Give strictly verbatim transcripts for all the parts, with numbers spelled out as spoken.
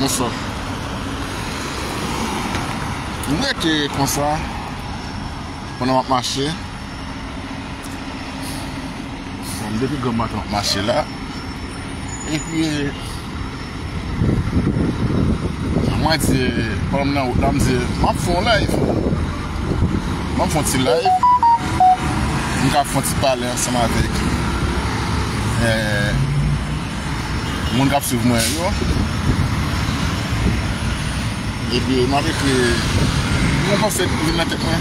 Konsa. M rete konsa pandan m ap mache. Bon, depi granm maten m ap mache la. Epi, mwen di, pandan m nan wout la, m di, m ap fè yon live. M ap fè yon ti live. M ka fè yon ti pale ansanm avèk, eh, moun k ap swiv mwen yo. Epi, m ap ekri yon panse ki vin nan tèt mwen.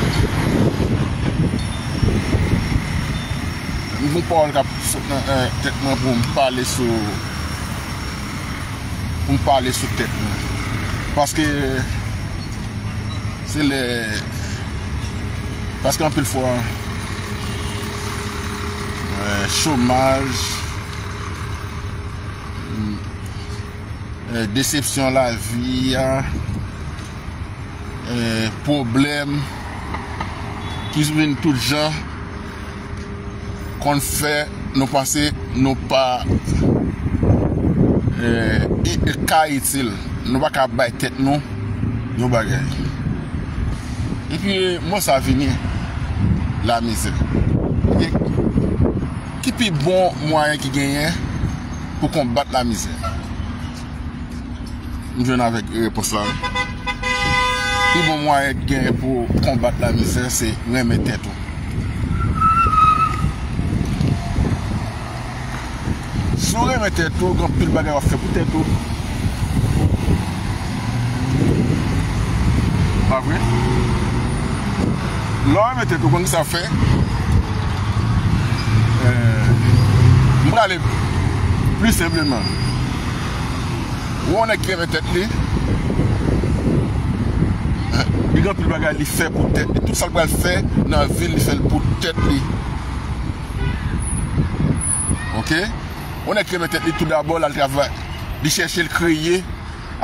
M gon pawòl k ap sot nan, eh, tèt mwen pou m pale sou, pou m pale sou tèt mwen. Paske se lè, paske anpil fwa, eh, chomaj, eh, desepsyon lavi a, eh, pwoblèm ki vin tout jan konn fè nou panse nou pa, eh, i-, ka itil. Nou pa ka bay tèt nou yon bagay. Epi, mo sa vini, lamizè. Ki pi bon mwayen ki genyen pou konbat lamizè? M jwenn avèk repons la. Pi bon mwayen ki genyen pou konbat lamizè, se renmen tèt ou. Si w renmen tèt ou, gen anpil bagay w ap fè pou tèt ou. Pa vre? Lè w renmen tèt ou, konn ki sa w fè? Eh, m prale pli senpleman. Ou wè yon nèg ki renmen tèt li, li gen anpil bagay li fè pou tèt li. Tout sa l pral fè nan vi l, li fè l pou tèt li. Oke? Yon nèg ki renmen tèt li, tou dabò, l al travay. Li chèche, l kreye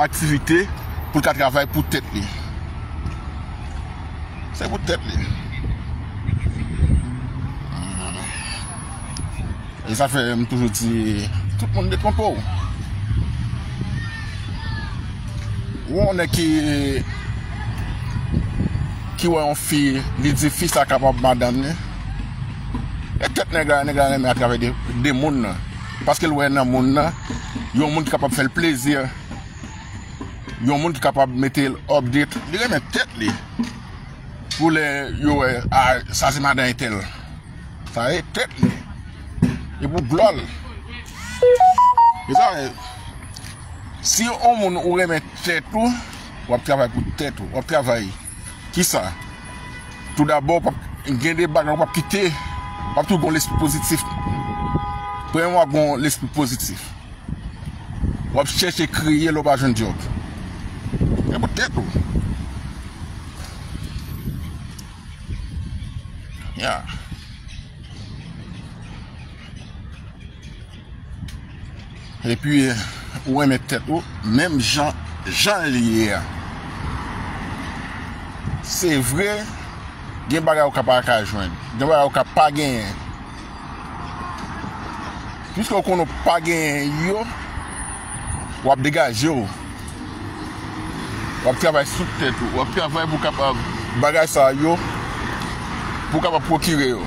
aktivite pou l ka travay pou tèt li. Se pou tèt li. E sa fè m toujou di, tout moun detwonpe w. Ou wè yon nèg ki, ki wè yon fi, li di fi sa kapab madanm li. E tèt nèg la, nèg la renmen atravè de, de moun nan. Paske l wè nan moun nan, yon moun ki kapab fè l plezi. Yon moun ki kapab mete l update. Li renmen tèt li. Pou lè yo wè, a, sa se madan entèl. Sa e tèt li. E pou glwa l. E sa, si yon moun ou renmen tèt ou, w ap travay pou tèt ou. W ap travay. Kisa? Tou dabò, w p ap gen de bagay, w p ap kite, w ap toujou gen lespri pozitif. Premyèman, w ap gen lespri pozitif. W ap chèche kreye lè w pa jwenn djòb. Men pou tèt ou. Ya. Epi, ou renmen tèt ou, menm jan, jan l ye a. Se vre, gen bagay ou ka pa ka jwenn, gen bagay ou ka pa genyen. Piske w konnen w pa genyen yo, w ap degaje w. W ap travay sou tèt ou. W ap travay pou kapab bagay sa yo, pou kapab pwokire yo.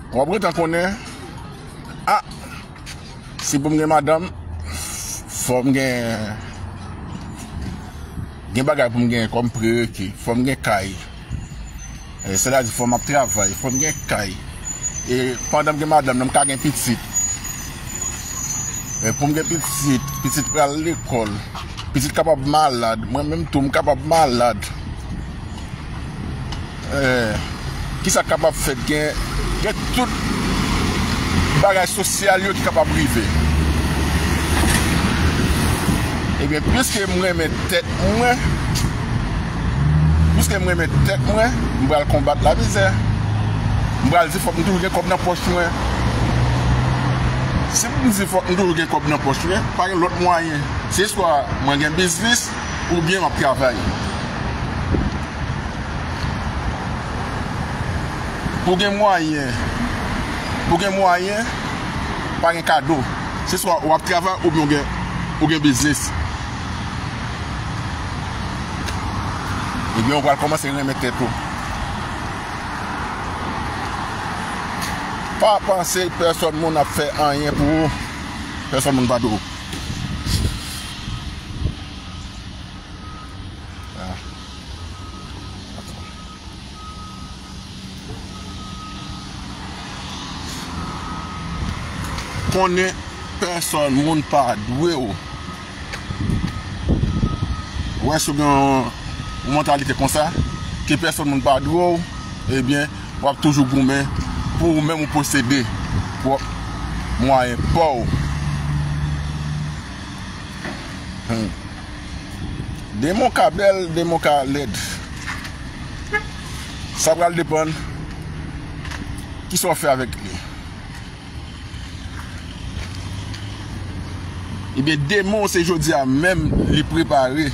W ap gentan konnen, a, si pou m gen madanm, fò m gen, gen bagay pou m gen kòm prereki, fò m gen kay. E, sètadi fò m ap travay, fò m gen kay. E pandan m gen madanm nan, m ka gen pitit. E pou m gen pitit, pitit pral lekòl, pitit kapab malad, mwen menm tou m kapab malad. Eh, kisa k kapab fèt? Gen, gen tout bagay sosyal yo ki kapab rive. Ebyen, piske m renmen tèt mwen, piske m renmen tèt mwen, m pral konbat lamizè. M pral di fòk m toujou gen kòb nan pòch mwen. Si m di fòk m toujou gen kòb nan pòch mwen, pa gen lòt mwayen. Se swa mwen gen biznis, oubyen m ap travay. Pou gen mwayen, pou gen mwayen, pa gen kado. Se swa w ap travay oubyen w gen, ou gen biznis. Ebyen, ou pral kòmanse renmen tèt ou. Pa panse pèsòn moun ap fè anyen pou ou. Pèsòn moun pa dwe w. Ah. Konnen pèsòn moun pa dwe w. Wè, si w gen yon, yon mantalite konsa, ke pèsòn moun pa dwe w, ebyen, w ap toujou goumen pou ou menm ou posede pwòp mwayen pa w. Hmm. Demen w ka bèl, demen w ka lèd. Sa pral depann kisa w fè avèk li. Ebyen, demen w se jodi a menm li prepare.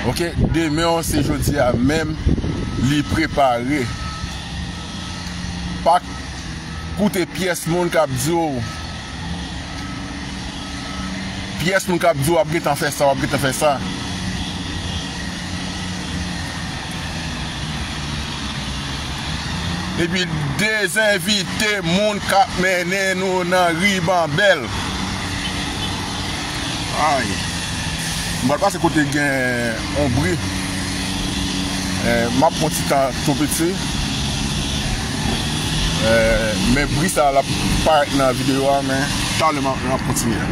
Oke, demen w se jodi a menm li prepare. Pa koute pyès moun k ap di w, pyès moun k ap di w w ap gentan fè sa, w ap gentan fè sa. Epi dezenvite moun k ap mennen nou nan ribanbèl. Ay. M pral pase kote gen yon bri. Eh, m ap pran ti tan tou piti. Eh, men bri sa l ap parèt nan videyo a, men talè m ap, m ap kontinye.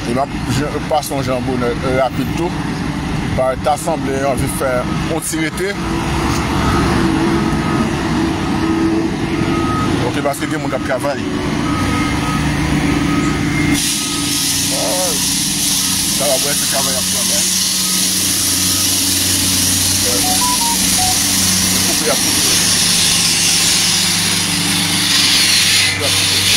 E m ap j-, pase yon jan bonè, eh, rapid tou. Parèt ta sanble anvi fè yon ti rete. Oke, paske gen moun k ap travay. Ay. Sa va, wè, se travay y ap travay. Koupe, y ap koupe. Y ap koupe.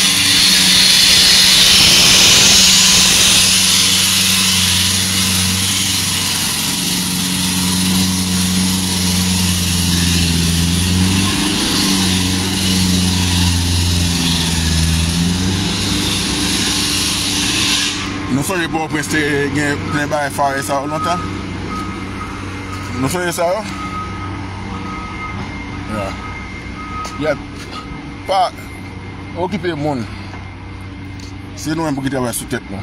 Nou sonje Pòtoprens te gen plen bagay fare sa yo lontan? Nou sonje sa yo? Ya. Ya. Pa okipe moun. Se nou menm pou ki travay sou tèt nou.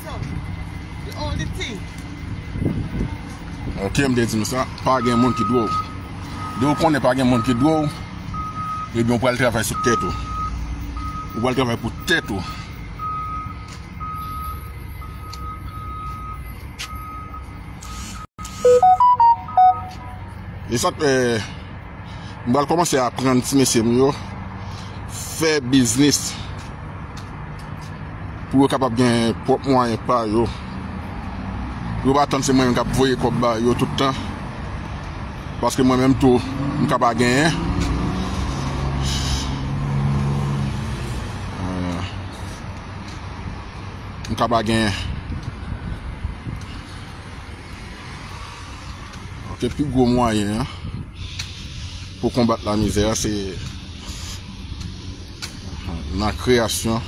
So, the only thing. Ok, m te di nou sa, pa gen moun ki dwe w. Depi w konnen pa gen moun ki dwe w, ebyen w pral travay sou tèt ou. Ou pral travay pou tèt ou. E sa, eh, m pral kòmanse aprann ti mesye m yo fè biznis pou yo kapab gen pwòp mwayen pa yo. Pou yo pa tann se mwen menm k ap voye kòb ba yo tout tan. Paske mwen menm tou, m ka pa genyen. Eh, m ka pa genyen. Ok, pi gwo mwayen an pou konbat lamizè a, se nan kreyasyon,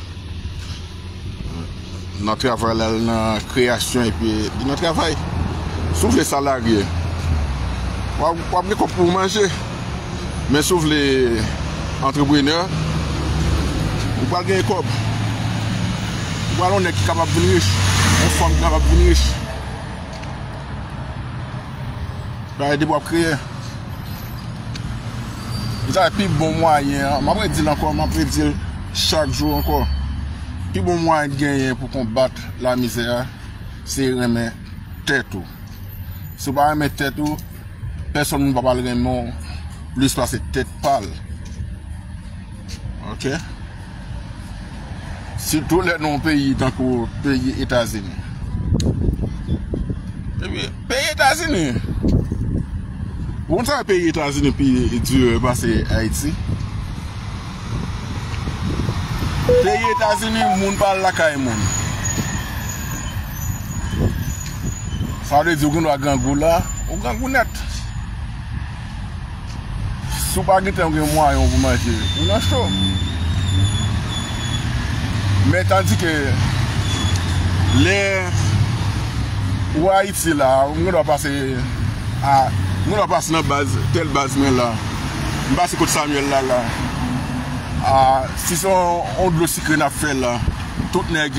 nan travay la, nan kreyasyon epi nan travay. Si w vle salarye, w ap, w ap gen kòb pou w manje. Men si w vle antreprenè, ou pral genyen kòb. Ou pral yon nèg ki kapab vin rich, yon fanm ki kapab vin rich. Paske depi w ap kreye. E sa pi bon mwayen an, m ap redi l ankò, m ap redi l chak jou ankò. Pi bon mwayen genyen pou konbat lamizè a, se renmen tèt ou. Si w pa renmen tèt ou, pèsonn moun pa pral renmen w plis pase tèt pa l. Ok? Sitou lè nou yon peyi tankou peyi Etazini. Epi, peyi Etazini, ou konn sa peyi Etazini pi di pase Ayiti? Peyi Etazini, moun pa al lakay moun. Sa vle di ou gen dwa grangou la, ou grangou nèt. Si w pa gen tan, ou gen mwayen pou manje, ou nan cho. Men tandike lè ou Ayiti la, ou gen dwa pase a, ou gen dwa pase nan baz, tèl baz mwen la. M pase kot Samuel la la. A, si se yon, yon dlo sikre n ap fè la, tout nèg